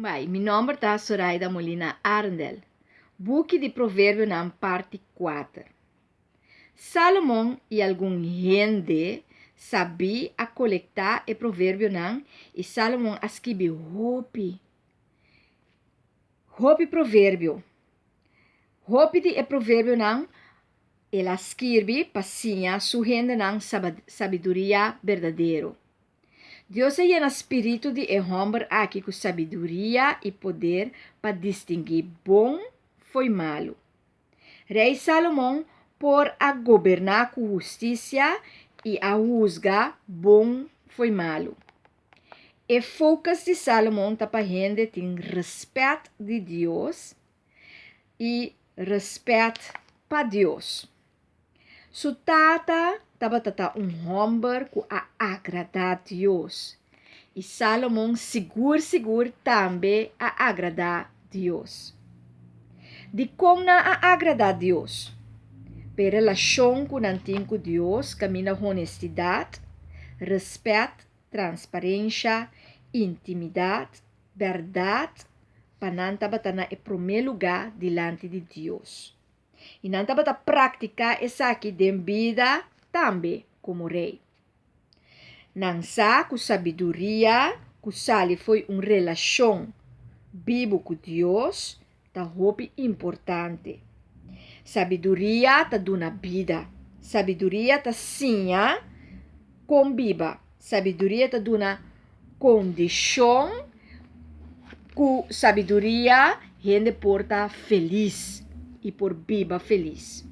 Bai, mi nòmber ta Soraida Molina Arendel. Buki di Proverbionan parti kuater. Salomon i algun hende sabí a kolektá e proverbionan i Salomon a skibi hopi, hopi proverbio. Hopi di e proverbionan el a skirbi pa siña su hendenan sabiduria berdadero. Dios a yena spiritu di e hòmber aki ku sabiduria i poder pa distinguí bon fo'i malu. Rei Salomon por a goberná ku hustisia i a husga bon fo'i malu. E focus di Salomon ta pa hende tin rèspèt di Dios i rèspèt pa Dios. Su tata tabata ta un hòmber ku a agradá Dios, i Sálomon sigur sigur tambe a agradá Dios. Dikon nan a agradá Dios? P'e relashon ku nan tin ku Dios kaminda honestidat, rèspèt, transparensha, intimidat, bèrdat pa nan tabata na e promé lugá dilanti di Dios. I nan tabata praktiká esaki den bida tambe komo rei. Nan sa ku sabiduria ku sali fo'i un relashon bibu ku Dios ta hopi importante. Sabiduria ta duna bida. Sabiduria ta siña kon biba. Sabiduria ta duna kondishon. Ku sabiduria hende por ta felis i por biba felis.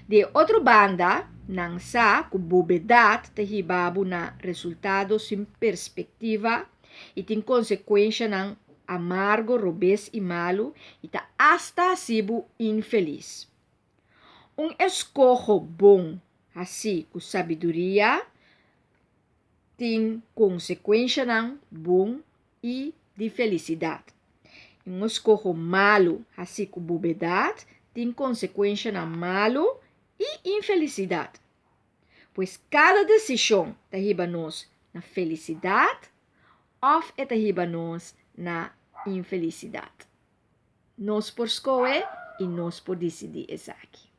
Di e otro banda, nan sa ku bobedat ta hiba bo na resultado sin perspektiva i tin konsekuenshanan amargo, robes i malu i ta asta hasi bo infelis. Un eskoho bon hasí ku sabiduria tin konsekuenshanan bon i di felisidat. Un eskoho malu hasí ku bobedat tin konsekuenshanan malu i infelisidat. Pues kada desishon ta hiba nos na felisidat òf e ta hiba nos na infelisidat. Nos por skohe i nos por disidí esaki.